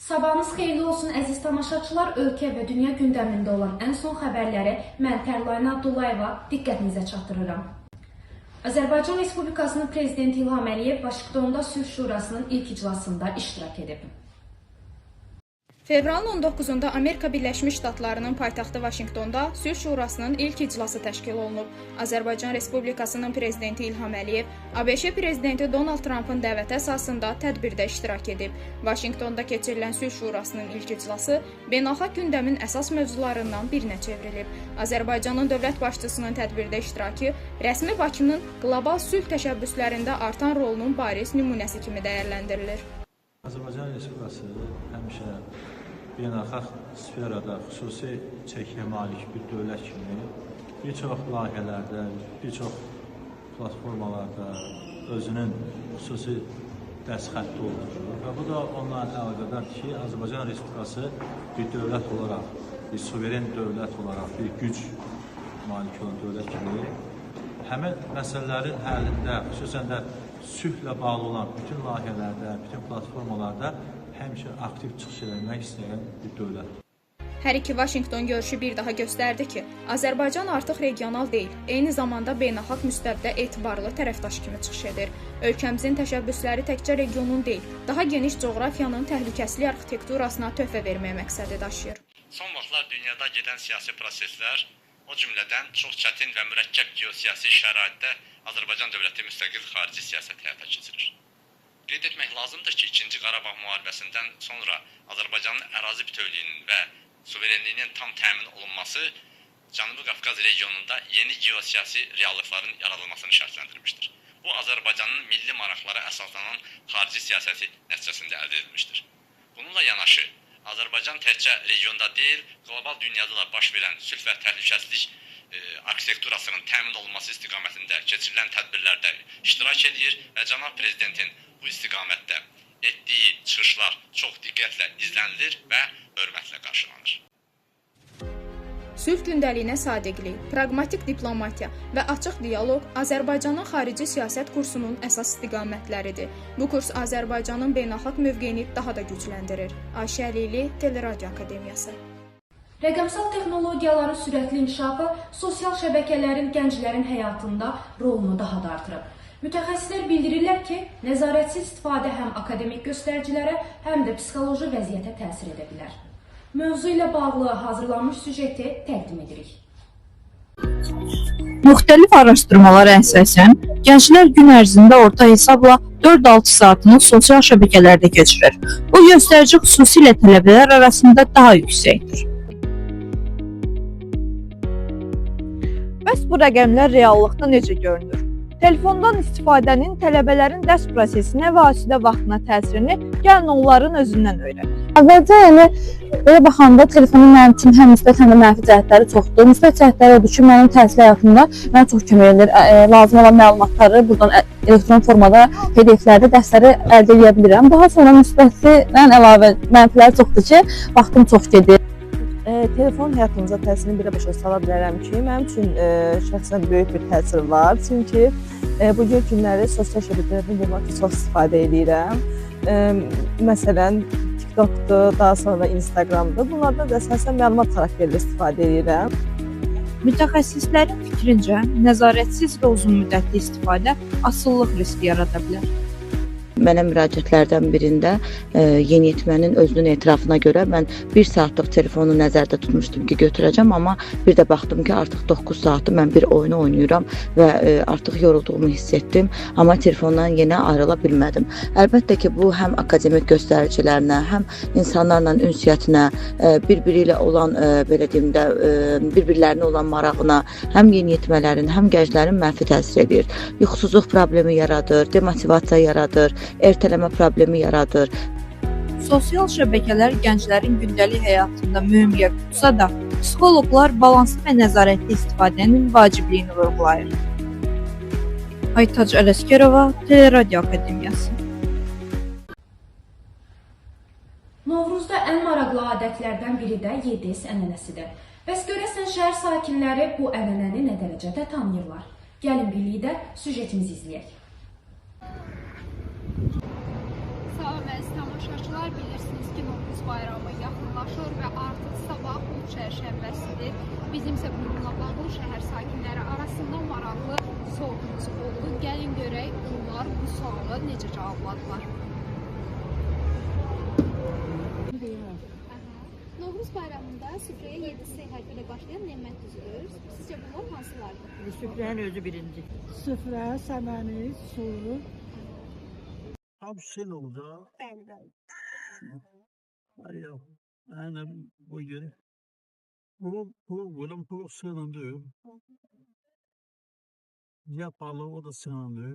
Sabahınız xeyirli olsun əziz tamaşaçılar. Ölkə və dünya gündəmində olan ən son xəbərləri mən Tərlayna Abdullayeva diqqətinizə çatdırıram. Azərbaycan Respublikasının Prezidenti İlham Əliyev Vaşinqtonda Sülh Şurasının ilk iclasında iştirak edib. Fevralın 19-da Amerika Birləşmiş Ştatlarının paytaxtı Vaşinqtonda Sülh Şurasının ilk iclası təşkil olunub. Azərbaycan Respublikasının Prezidenti İlham Əliyev, ABŞ Prezidenti Donald Trumpın dəvəti əsasında tədbirdə iştirak edib. Vaşinqtonda keçirilən Sülh Şurasının ilk iclası beynəlxalq gündəmin əsas mövzularından birinə çevrilib. Azərbaycanın dövlət başçısının tədbirdə iştirakı rəsmi Bakının qlobal sülh təşəbbüslərində artan rolunun bariz nümunəsi kimi dəyərləndirilir. Azərbaycan Respublikası həmişə beynəlxalq sferada xüsusi çəkiyə malik bir dövlət kimi bir çox layihələrdə, bir çox platformalarda özünün xüsusi dərs xətti oluşturur və bu da onunla əlaqədardır ki, Azərbaycan Respublikası bir dövlət olaraq, bir suveren dövlət olaraq, bir güc malik olan dövlət kimi həmin məsələlərin həllində, xüsusən də sülhlə bağlı olan bütün layihələrdə, bütün platformalarda həmişə aktiv çıxış eləmək istəyən bir dövlətdir. Hər iki Vaşinqton görüşü bir daha göstərdi ki, Azərbaycan artıq regional deyil, eyni zamanda beynəlxalq müstəvidə etibarlı tərəfdaş kimi çıxış edir. Ölkəmizin təşəbbüsləri təkcə regionun deyil, daha geniş coğrafiyanın təhlükəsizlik arxitekturasına töhfə verməyə məqsədi daşıyır. Son vaxtlar dünyada gedən siyasi proseslər, o cümlədən çox çətin və mürəkkəb geosiyasi şəraitdə Azərbaycan dövləti müstəqil xarici siyasət həyata keçirir. Qeyd etmək lazımdır ki, 2-ci Qarabağ müharibəsindən sonra Azərbaycanın ərazi bütövlüyünün və suverenliyinin tam təmin olunması Cənubi Qafqaz regionunda yeni geosiyasi reallıqların yaradılmasını şərtləndirmişdir. Bu, Azərbaycanın milli maraqlara əsaslanan xarici siyasəti nəticəsində əldə edilmişdir. Bununla yanaşı, Azərbaycan təkcə regionda deyil, qlobal dünyada da baş verən sülh və təhlükəsizlik arxitekturasının təmin olunması istiqamətində keçirilən tədbirlərdə iştirak edir və cənab prezidentin bu istiqamətdə etdiyi çıxışlar çox diqqətlə izlənilir və hörmətlə qarşılanır. Sülh gündəliyinə sadiqlik, praqmatik diplomatiya və açıq dialoq Azərbaycanın xarici siyasət kursunun əsas istiqamətləridir. Bu kurs Azərbaycanın beynəlxalq mövqeyini daha da gücləndirir. Ayşə Əlili, Teleradio Akademiyası. Rəqəmsal texnologiyaların sürətli inkişafı sosial şəbəkələrin gənclərin həyatında rolunu daha da artırıb. Mütəxəssislər bildirirlər ki, nəzarətsiz istifadə həm akademik göstəricilərə, həm də psixoloji vəziyyətə təsir edə bilər. Mövzu ilə bağlı hazırlanmış süjeti təqdim edirik. Müxtəlif araşdırmalara əsasən, gənclər gün ərzində orta hesabla 4-6 saatını sosial şəbəkələrdə keçirir. Bu göstərici xüsusilə tələbələr arasında daha yüksəkdir. Bəs bu rəqəmlər reallıqda necə görünür? Telefondan istifadənin tələbələrin dərs prosesinə və asudə vaxtına təsirini gəlin onların özündən öyrənək. Əvvəlcə yəni belə baxanda telefonun mənim üçün həm müsbət, həm də mənfi cəhətləri çoxdur. Müsbət cəhətləri odur ki, mənim təhsil həyatımda mənə çox kömək edir. Lazım olan məlumatları buradan elektron formada, PDF-lərdə dərsləri əldə edə bilirəm. Daha sonra müsbətindən əlavə mənfiləri çoxdur ki, vaxtım çox gedir. Telefonun həyatımıza təsirini belə başa sala bilərəm ki, mənim üçün şəxsən böyük bir təsir var. Çünki bu günləri sosial şəbəkələrdən demək ki, çox istifadə edirəm. Məsələn, TikTokdur, daha sonra Instagramdır. Bunlardan da əsasən məlumat xarakterli istifadə edirəm. Mütəxəssislərin fikrincə, nəzarətsiz və uzunmüddətli istifadə asılılıq riski yarada bilər. Mənə müraciətlərdən birində yeniyetmənin özünün etirafına görə mən 1 saatlıq telefonu nəzərdə tutmuşdum ki, götürəcəm, amma bir də baxdım ki, artıq 9 saatdır mən bir oyunu oynayıram və artıq yorulduğumu hiss etdim, amma telefondan yenə ayrıla bilmədim. Əlbəttə ki, bu həm akademik göstəricilərinə, həm insanlarla ünsiyyətinə, bir-biri ilə olan, belə deyim də, bir-birlərinə olan marağına, həm yeniyetmələrin, həm gənclərin mənfi təsir edir. Yuxusuzluq problemi yaradır, demotivasiya yaradır, ertələmə problemi yaradır. Sosial şəbəkələr gənclərin gündəlik həyatında mühüm yer tutsa da, psixoloqlar balanslı və nəzarətli istifadənin vacibliyini vurğulayır. Aytac Ələsgərova, Teleradio Akademiyası. Novruzda ən maraqlı adətlərdən biri də Yedis ənənəsidir. Bəs görəsən şəhər sakinləri bu ənənəni nə dərəcədə tanıyırlar? Gəlin birlikdə süjetimizi izləyək. Salam əziz tamaşaçılar, bilirsiniz ki, Novruz bayramı yaxınlaşır və artıq sabah Ulu Çərşənbəsidir. Bizim isə bununla bağlı şəhər sakinləri arasında maraqlı sorğumuz oldu. Gəlin görək onlar bu sualı necə cavabladılar. Novruz bayramında süfrəyə 7 S hərfi ilə başlayan nemət düzülür. Sizcə bunlar hansılardır? Süfrənin özü birinci. Süfrə, səməni, su. Tam sen oldu. Bəli, bəli. Hayır, yani bugün bu sınandı. Yapalı o da sınandı.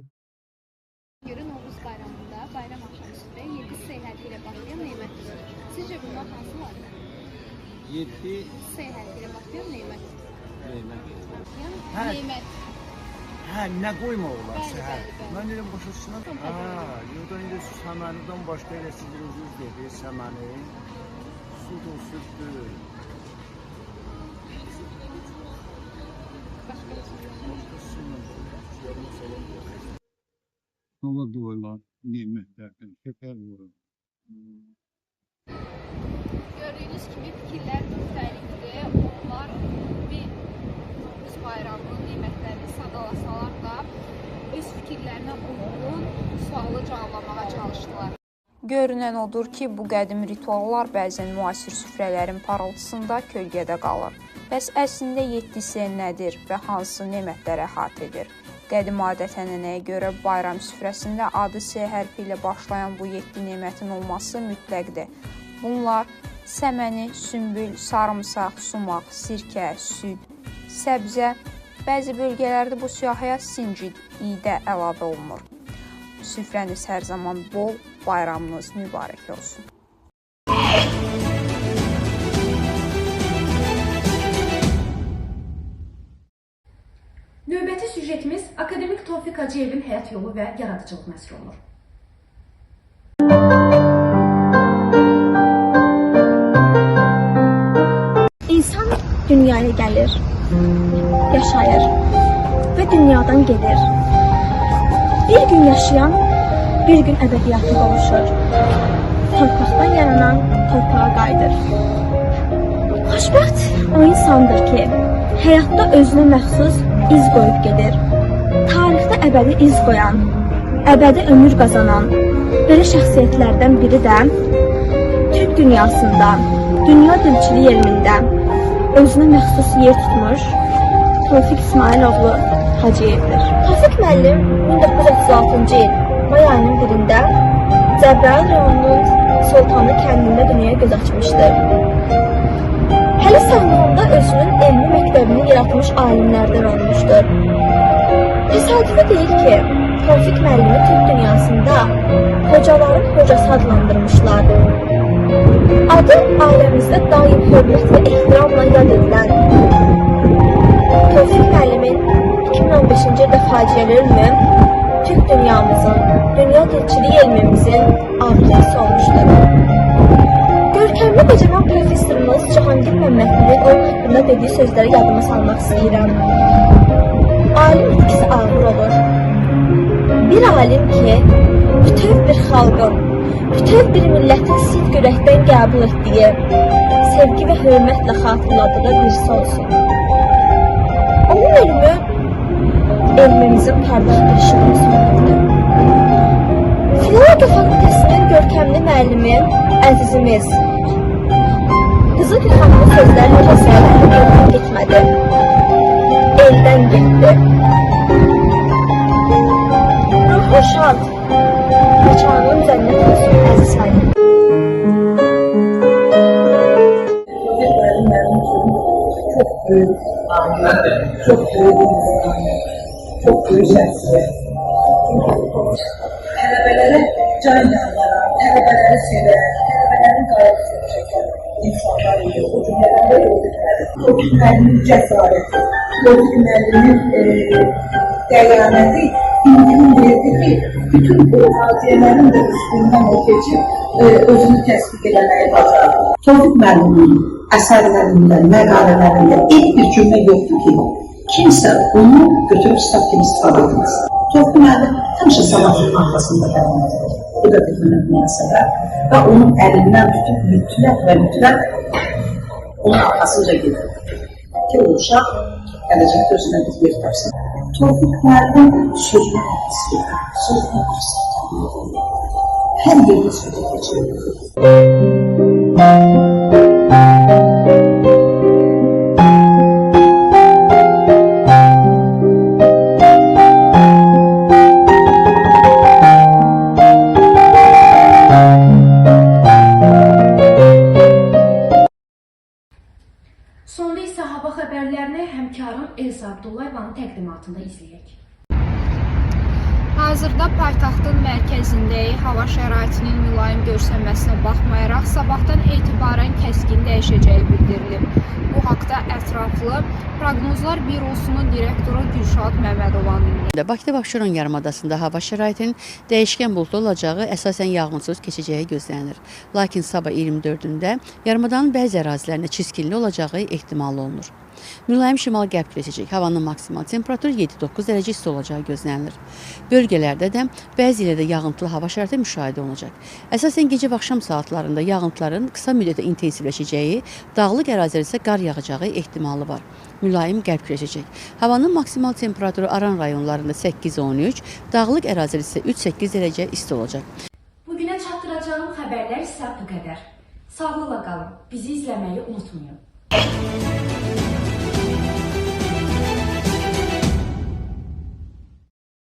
Görə Novruz bayramında bayram axşamı süfrəyə 7 S hərfi ilə başlayan nemət düzülür. Sizcə bunlar hansılardır? 7 S hərfi ilə başlayan nemət. Nemət. Hə, nemət. Hə, nə qoymaq olar? Bəli, bəli, bəli. Mən dedim başa düşməm. Hə, yoxdan indi səmənidən başqa elə sizin özünüz dediniz, səməni. Sudur, süddür. Başqa Yadıma salamıyorum. Hava doyulan nimetlerden şeker vurun. Gördüyünüz kimi fikirlər müxtəlifdir. Onlar bir Novruz bayramının nemətlərini sadalasalar da öz fikirlərinə uyğun sualı cevablamağa çalışdılar. Görünən odur ki, bu qədim rituallar bəzən müasir süfrələrin parıltısında kölgədə qalır. Bəs əslində 7S nədir və hansı nemətləri əhatə edir? Qədim adət-ənənəyə görə bayram süfrəsində adı S hərfi ilə başlayan bu 7 nemətin olması mütləqdir. Bunlar səməni, sümbül, sarımsaq, sumaq, sirkə, süd, səbzə, bəzi bölgələrdə bu siyahıya sincid, iidə əlavə olunur. Süfrəniz hər zaman bol, bayramınız mübarək olsun. Növbəti süjetimiz akademik Tofiq Hacıyevin həyat yolu və yaradıcılıq nəsr olunur. İnsan dünyaya gəlir, yaşayır və dünyadan gedir. Bir gün yaşayan, bir gün əbədiyyata qovuşur. Torpaqdan yaranan torpağa qayıdır. Xoşbəxt o insandır ki, həyatda özünə məxsus iz qoyub gedir. Tarixdə əbədi iz qoyan, əbədi ömür qazanan belə şəxsiyyətlərdən biri də Türk dünyasında, dünya dilçiliyi elmində özünə məxsus yer tutmuş Tofiq İsmayıloğlu Hacıyevdir. Tofiq müəllim 1936-cı il may ayının 1-də Cəbrayıl rayonunun Sultanlı kəndində dünyaya göz açmışdır. Hələ sağlığında özünün elmi məktəbini yaratmış alimlərdən olmuşdur. Təsadüfi deyil ki, Tofiq müəllimi Türk dünyasında hocaların hocası adlandırmışlar. Adı ailəmizdə daim hörmət və ehtiramla yad edilən Tofiq müəllimin 2015-ci ildə faciəli ölümü Türk dünyamızın, dünya dilçiliyi elmimizin ağrısı olmuşdur. Görkəmli qocaman professorumuz Cahangir Məmmədlinin onun haqqında dediyi sözləri yadıma salmaq istəyirəm. Alim itkisi ağır olur. Bir alim ki, bütöv bir xalqın, bütöv bir millətin sidq ürəkdən qəbul etdiyi, sevgi və hörmətlə xatırladığı birisi olsun. Onun ölümü elmimizin parlaq bir işığını söndürdü. Filologiya fakültəsinin görkəmli müəllimi, əzizimiz, Qızı Gülxanımın sözləri təsəvvürü eldən getmədi, eldən getdi. Ruhu şad, məkanın cənnət olsun əziz müəllim. Tofiq müəllim mənim üçün çox böyük alim, çox böyük insan, çox böyük şəxsiyyət. Tələbələrə can yandıran, tələbələri sevən, tələbələrin qayğısını çəkən insanlar idi. O cümlədən də Tofiq müəllim. Tofiq müəllimin cəsarəti, Tofiq müəllimin dəyanəti imkan verdi ki, bütün bu faciələrin də üstündən o keçib özünü təsdiq eləməyi bacardı. Tofiq müəllimin əsərlərində, məqalələrində ilk bir cümlə yoxdur ki, kimsə onu götürüb stat kimi istifadə etməz. Tofiq müəllim həmişə savatlıq arxasında dayanırdı. Bu da bir münasibət və onun əlindən tutub mütləq və mütləq onun arxasınca gedir ki, o uşaq gələcəkdə özünə bir yer tapsın. Tofiq müəllim sözünü istəyir, sözünü istəyir. Hər yerdə sözü keçirir. Sonda isə hava xəbərlərini həmkarım Elsa Abdullayevanın təqdimatında izləyək. Hazırda paytaxtın mərkəzindəyik. Hava şəraitinin mülayim görsənməsinə baxmayaraq, sabahdan etibarən kəskin dəyişəcəyi bildirilib. Bu haqda ətraflı Proqnozlar Bürosunun direktoru Gülşad Məmmədovanın dinləyək. Bakıda və Abşeron yarımadasında hava şəraitinin dəyişkən buludlu olacağı, əsasən yağmursuz keçəcəyi gözlənilir. Lakin sabah 24-də yarımadanın bəzi ərazilərində çiskinli olacağı ehtimal olunur. Mülayim şimal-qərb küləyi əsəcək. Havanın maksimal temperaturu 7-9 dərəcə isti olacağı gözlənilir. Bölgələrdə də bəzi yerlərdə yağıntılı hava şəraiti müşahidə olunacaq. Əsasən gecə və axşam saatlarında yağıntıların qısa müddətə intensivləşəcəyi, dağlıq ərazilərdə isə qar yağacağı ehtimalı var. Mülayim qərb küləyi əsəcək. Havanın maksimal temperaturu Aran rayonlarında 8-13, dağlıq ərazilərdə isə 3-8 dərəcə isti olacaq. Bugünə çatdıracağım xəbərlər isə bu qədər. Sağlıqla qalın, bizi izləməyi unutmayın.